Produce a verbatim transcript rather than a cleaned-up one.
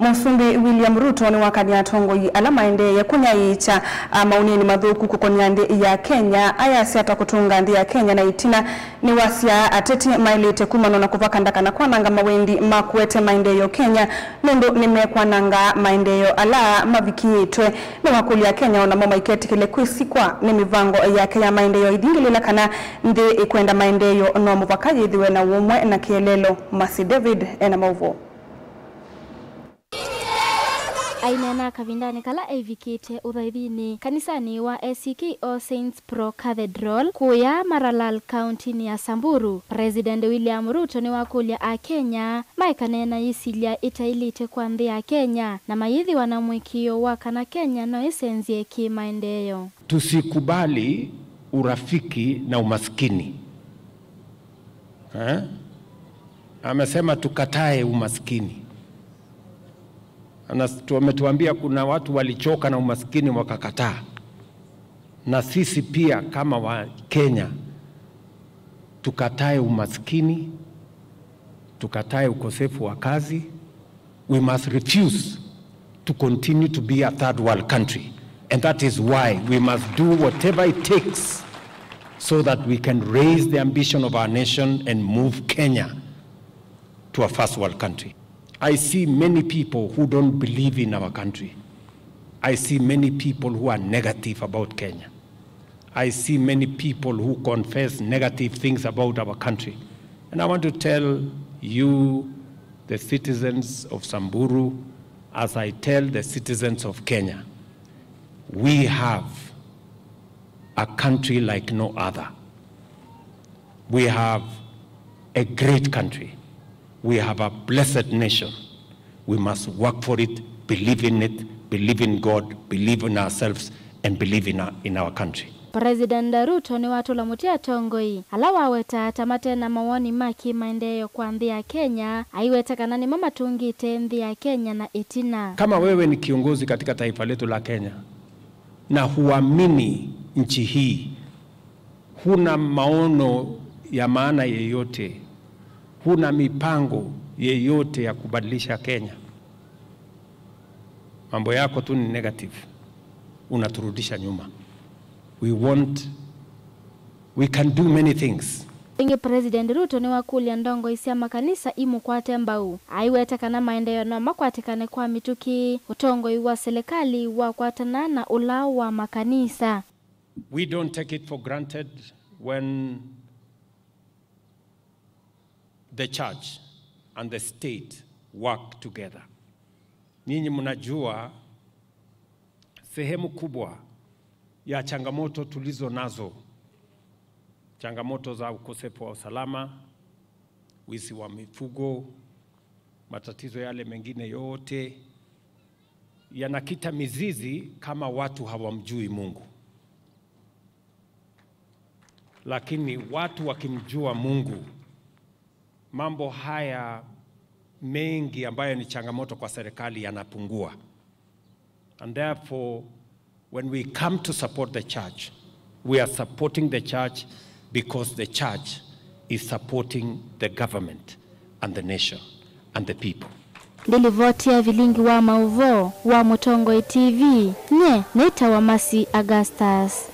Mũsumbĩ William Ruto nĩwakany'a atongoi ala maendeeye kũnyaĩĩkya, a, maũnĩnĩ mathũku kũkonĩa nthĩ ya Kenya, ayasya ta kũtũnga nthĩ ya Kenya na ĩtina. Nĩwasya ateti maĩlĩte kumanwa na kũvaka ndaka na kwananga mawendi ma kũete maendeeo Kenya, nũndũ nĩmekwananga maendeeo ala mavikĩĩtwe. Nĩwakũlya Akenya o namo maiketĩkĩle kwĩsikwa nĩ mĩvango yake ya maendeeo ithingĩlĩla kana nthĩ ĩkwenda maendeeo, no mũvaka yĩthĩwe na ũmwe na kĩeleelo. Mercy David ena maũvoo. Aineena kavindanĩ kala eivikĩte ũthaithinĩ kanisanĩ wa A C K All Saints Pro Cathedral kũya Maralal, kauntinĩ ya Samburu, President William Ruto nĩwakũlya Akenya maekane na yĩsilya ĩtaĩlĩte kwa nthĩ ya Kenya na mayĩthĩwa na mũĩkĩĩo wa kana Kenya no ĩsenzye kĩmaendeeo. Tusikubali urafiki na umaskini. Eh? Amesema tukatae umaskini. Anas-, tu-, ametuambia kuna watu walichoka na umaskini wakakataa. Na sisi pia kama wa Kenya, tukatae umaskini, tukatae ukosefu wa kazi. We must refuse to continue to be a third world country. And that is why we must do whatever it takes so that we can raise the ambition of our nation and move Kenya to a first world country. I see many people who don't believe in our country. I see many people who are negative about Kenya. I see many people who confess negative things about our country. And I want to tell you, the citizens of Samburu, as I tell the citizens of Kenya, we have a country like no other. We have a great country. We have a blessed nation. We must work for it, believe in it, believe in God, believe in ourselves, and believe in our, in our country. President Ruto nĩwatũla mũtĩ atongoi ala wawetaa ta mate na mawoni ma kĩmaendeeo kwa nthĩ ya Kenya, aiweta kana nĩmo matũngĩte nthĩ ya Kenya na ĩtina. Kama wewe ni kiongozi katika taifa letu la Kenya na huamini nchi hii, huna maono ya maana yeyote, huna mipango yeyote ya kubadilisha Kenya, mambo yako tu ni negative, unaturudisha nyuma. We want, we can do many things. Ĩngĩ, President Ruto nĩwakũlya ndongoi sya makanisa imũkwate mbau. Aiweta kana maendeeo no makwatĩkane kwa mĩtũkĩ, ũtongoi wa silikalĩ wakwatana na ũla wa makanisa. We don't take it for granted when the church and the state work together. Nyinyi mnajua sehemu kubwa ya changamoto tulizo nazo, changamoto za ukosefu wa usalama, wizi wa mifugo, matatizo yale mengine yote yanakita mizizi kama watu hawamjui Mungu. Lakini watu wakimjua Mungu, mambo haya mengi ambayo ni changamoto kwa serikali yanapungua. And therefore, when we come to support the church, we are supporting the church because the church is supporting the government and the nation and the people. Ndĩlivoti ya vilingi wa maũvoo wa Mũtongoi T V, nye nĩtawa Mercy Augustus.